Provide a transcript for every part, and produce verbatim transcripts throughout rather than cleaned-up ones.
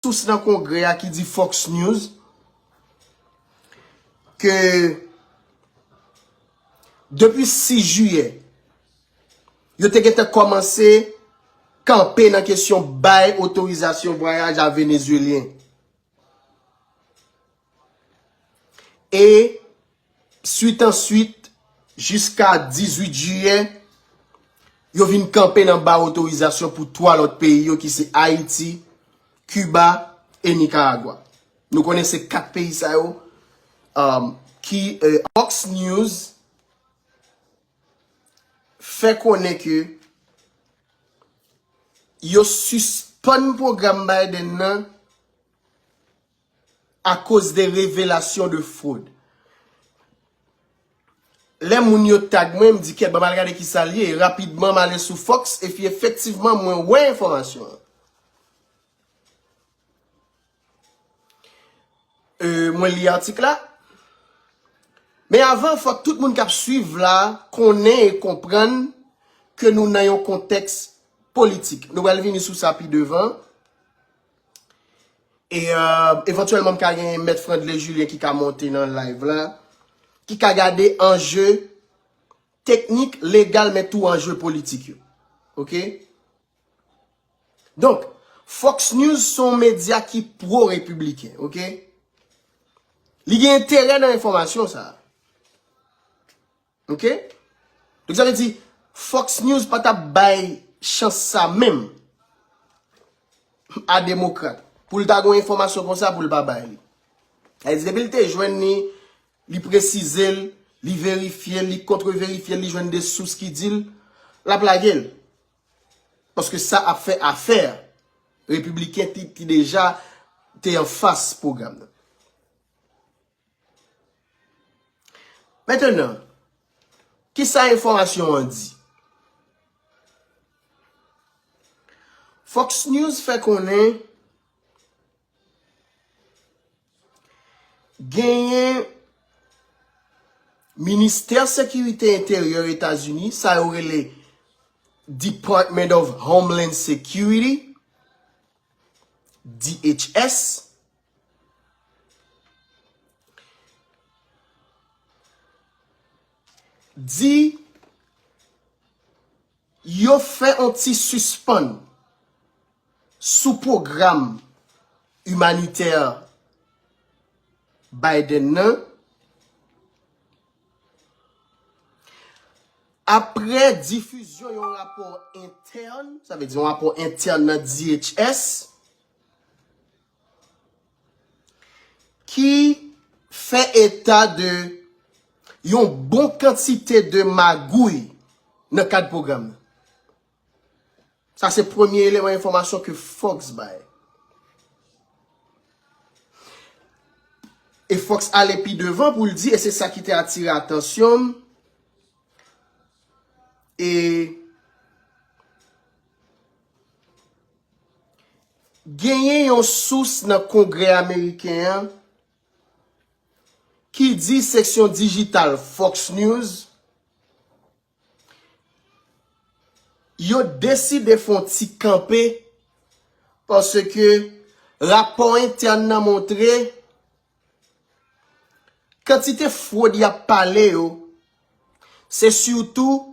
sous nan Kongrè a ki di Fox News ke depi sis jiyè, yo te gentan kòmanse kanpe nan kesyon bay otorizasyon vwayaj a Venezuelyen. E swit an swit, jiska dizuit jiyè, yo vin kanpe nan ba otorizasyon pou twa lòt peyi yo ki se Ayiti, Kiba e Nikaragwa. Nou konnen se kat peyi sa yo, um, ki, euh, Fox News fè konnen ke yo sispann pwogram Biden nan akoz de revelasyon de fwod. Lè moun yo tag mwen, m di, "Kèt, ban m al gade ki sa l ye." Rapidman, m ale sou Fox, epi efektivman, mwen wè enfòmasyon an. Euh, mwen li atik la. Men avan, fòk tout moun k ap swiv la konnen e konprann ke nou nan yon kontèks politik. Nou pral vini sou sa pi devan. E, euh, evantyèlman, m ka gen Mèt Frandley Julien ki ka monte nan live la, ki ka gade anje teknik, legal, men tou anje politik yo. Oke? Donk, Fox News se yon medya ki pwo-repibliken, oke? Li gen enterè nan enfòmasyon sa a. Oke? Donk, sa vle di, Fox News pa t ap bay chans sa menm a demokrat pou l ta gen enfòmasyon konsa pou l pa bay li. Sa vle di, depi l te jwenn li, li presize l, li verifye l, li kontreverifye l, li jwenn de sous ki di l, l ap lage l. Paske sa ap fè afè repibliken ki, ki deja te anfas pwogram nan. Mentenan, kisa enfòmasyon an di? Fox News fè konnen genyen Ministè Sekirite Enteryè Etazini, sa yo rele Department of Homeland Security, D H S, di yo fè yon ti sispann sou pwogram imanitè Biden nan apre difizyon yon rapò entèn, sa vle di yon rapò entèn nan D H S, ki fè eta de yon bon kantite de magouy nan kad pwogram nan. Sa se premye eleman enfòmasyon ke Fox bay. E Fox ale pi devan pou l di, e se sa ki te atire atansyon m, e genyen yon sous nan Kongrè ameriken an ki di seksyon dijital Fox News yo deside fè yon ti kanpe paske rapò entèn nan montre kantite fwod y ap pale yo, se sitou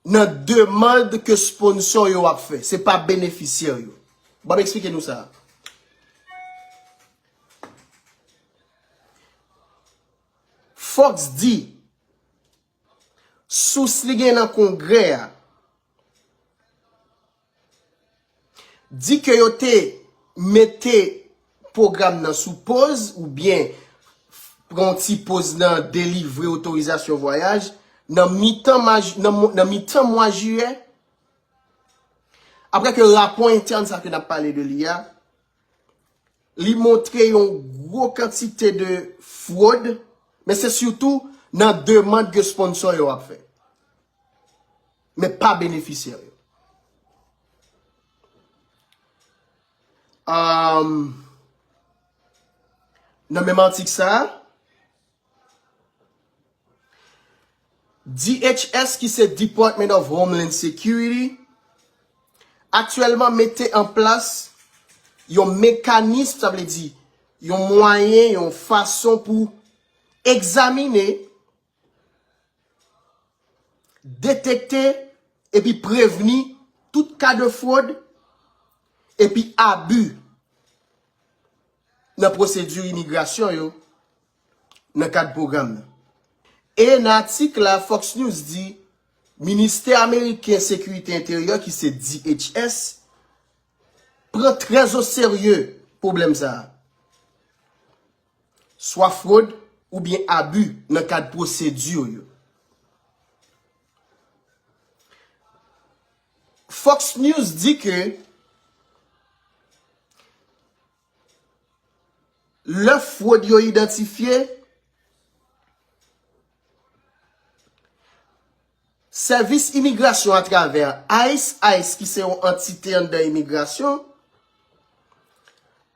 nan demann ke sponsò yo ap fè. Se pa benefisyè yo. Ban m eksplike nou sa. Fox di, sous li gen nan Kongrè a, di ke yo te mete pwogram nan sou poz oubyen pran yon ti poz nan delivre otorizasyon vwayaj nan mitan maj, nan, mwa- nan mitan mwa jiyè. Apre ke rapò entèn sa ke n ap pale de li a, li montre yon gwo kantite de fwod, men se sitou nan demann ke sponsò yo ap fè. Men pa benefisyè yo. Um, nan menm atik sa a, D H S, ki se Department of Homeland Security, aktyèlman mete an plas yon mekanism, sa vle di yon mwayen, yon fason pou egzamine, detekte epi prevni tout ka de fwod epi abi nan pwosedi imigrasyon yo nan kad pwogram nan. E nan atik la, Fox News di Ministè Ameriken Sekirite Enteryè, ki se D H S, pran trè o serye pwoblèm sa a, swa fwod oubyen abi nan kad pwosedi yo. Fox News di ke lè fwod yo idantifye, sèvis imigrasyon atravè ICE, ICE ki se yon antite anndan imigrasyon,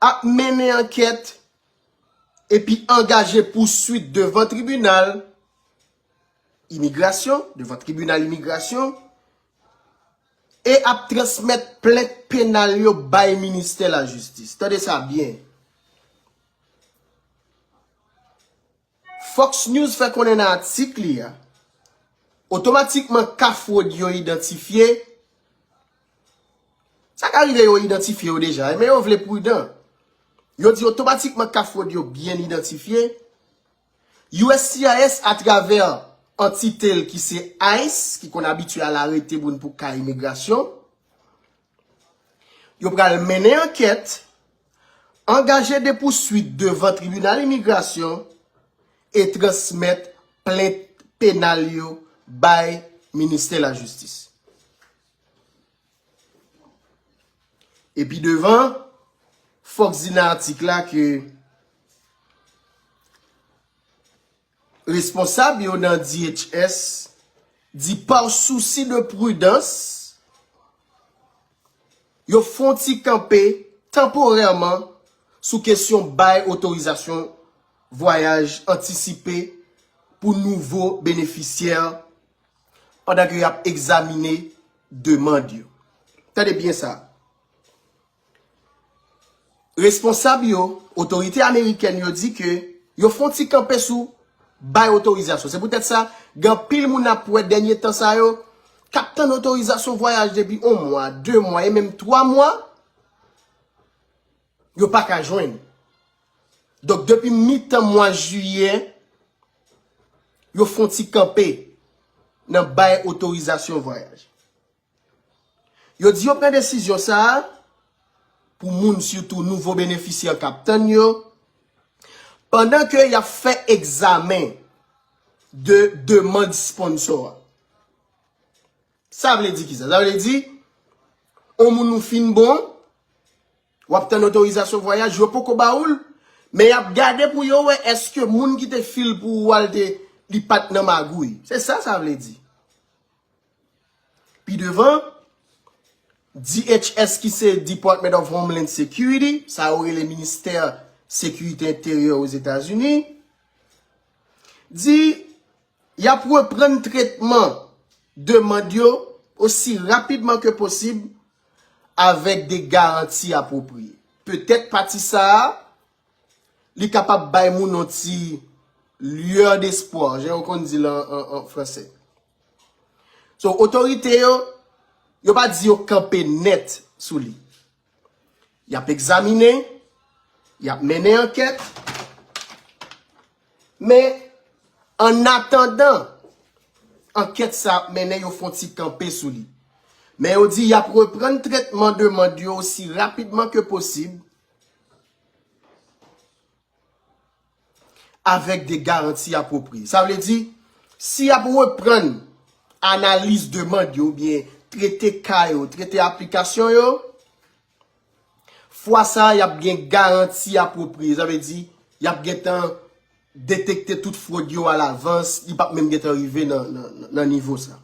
ap mennen ankèt epi angaje pouswit devan tribinal imigrasyon, devan tribinal imigrasyon, e ap transmèt plent penal yo bay ministè lajistis. Tande sa byen. Fox News fè konnen nan atik li a, otomatikman ka fwod yo idantifye, sa ka rive yo idantifye yo deja, men yo vle pridan. Yo di otomatikman ka fwod yo byen idantifye, U S C I S atravè antite l ki se ICE, ki konn abitye al arete moun pou ka imigrasyon, yo pral mennen ankèt, angaje de pouswit devan tribinal imigrasyon e transmèt plent penal yo bay ministè lajistis. Epi devan, Fox di nan atik la ke responsab yo nan D H S di pa sousi de pridans, yo fè yon ti kanpe tanporèman sou kesyon bay otorizasyon vwayaj antisipe pou nouvo benefisyè pandan ke y ap egzamine demann yo. Tande byen sa. Responsab yo, otorite amerikèn yo di ke yo fè yon ti kanpe sou bay otorizasyon. Se poutèt sa, gen anpil moun ap wè dènye tan sa yo, k ap tann otorizasyon vwayaj depi yon mwa, de mwa, e menm twa mwa, yo pa ka jwenn. Donk, depi mitan mwa jiyè, yo fè yon ti kanpe nan bay otorizasyon vwayaj. Yo di yo pran desizyon sa a pou moun, sitou nouvo benefisyè k ap tann yo, pandan ke y ap fè egzamen de demann sponsò a. Sa vle di kisa? Sa vle di, yon moun ou fin bon, w ap tann otorizasyon vwayaj, yo poko ba ou l, men y ap gade pou yo wè èske moun ki te file pou ou a, l te, li pa t nan magouy. Se sa sa vle di. Pi devan, D H S ki se Department of Homeland Security, sa yo rele Ministè Sekirite Enteryè Ozetazini, di y ap reprann tretman demann yo osi rapidman ke posib avèk de garanti apwopriye. Petèt pati sa a, li kapab bay moun yon ti lueur d'espoir, jan yo konn di l an, an, an fransè. So, otorite yo, yo pa di yo kanpe nèt sou li. Y ap egzamine, y ap mennen ankèt, men annatandan ankèt sa ap mennen, yo fè yon ti kanpe sou li. Men yo di y ap reprann tretman demann yo osi rapidman ke posib, avèk de garanti apwopriye. Sa vle di, si y ap reprann analiz demann yo oubyen trete ka yo, trete aplikasyon yo, fwa sa a, y ap gen garanti apwopriye. Sa vle di, y ap gentan detekte tout fwod yo alavans, li p ap menm gentan rive nan, nan, nan nivo sa.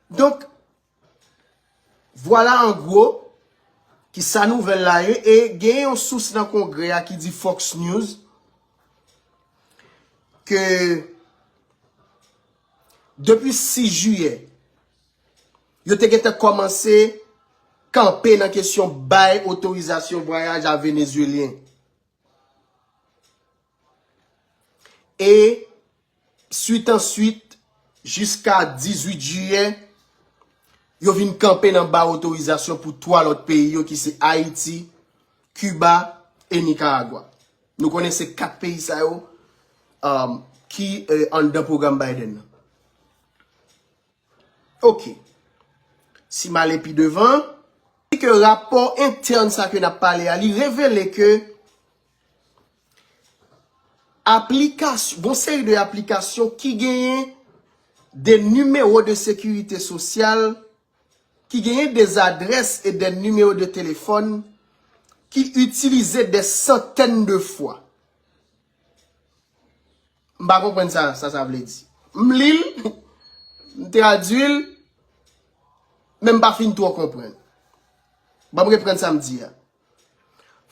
Donk, vwala an gwo ki sa nouvèl la ye, e gen yon sous nan Kongrè a ki di Fox News ke depi sis jiyè, yo te gentan kòmanse kanpe nan kesyon bay otorizasyon vwayaj a Venezwelyen. E swit an swit, jiska dizuit jiyè, yo vin kanpe nan bay otorizasyon pou twa lòt peyi yo ki se Ayiti, Kiba e Nikaragwa. Nou konnen se kat peyi sa yo um, ki eh, anndan pwogram Biden nan. Ok. Si m ale pi devan, di ke rapò entèn sa ke n ap pale a, li revele ke aplikasyon, gon seri de aplikasyon ki genyen de nimewo de sekirite sosyal, ki genyen de adrès e de nimewo de telefòn ki itilize de santèn de fwa. M pa konprann sa sa sa vle di. M li l, m tradui l, men m pa fin twò konprann. Ban m reprann sa m di a.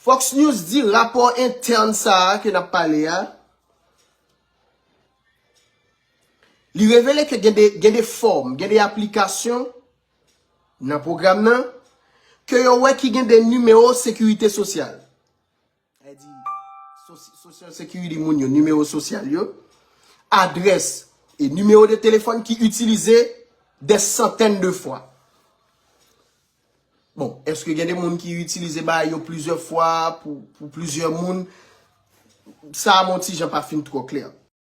Fox News di rapò entèn sa a ke n ap pale a, li revele ke gen de, gen de fòm, gen de aplikasyon nan pwogram nan, ke yo wè ki gen de nimewo sekirite sosyal. Sa vle di, sosi- Social Security moun yo, nimewo sosyal yo, adrès e nimewo de telefòn ki itilize de santèn de fwa. Bon, èske gen de moun ki itilize bagay yo plizyè fwa pou, pou plizyè moun? Sa a, m on ti jan pa fin twò klè.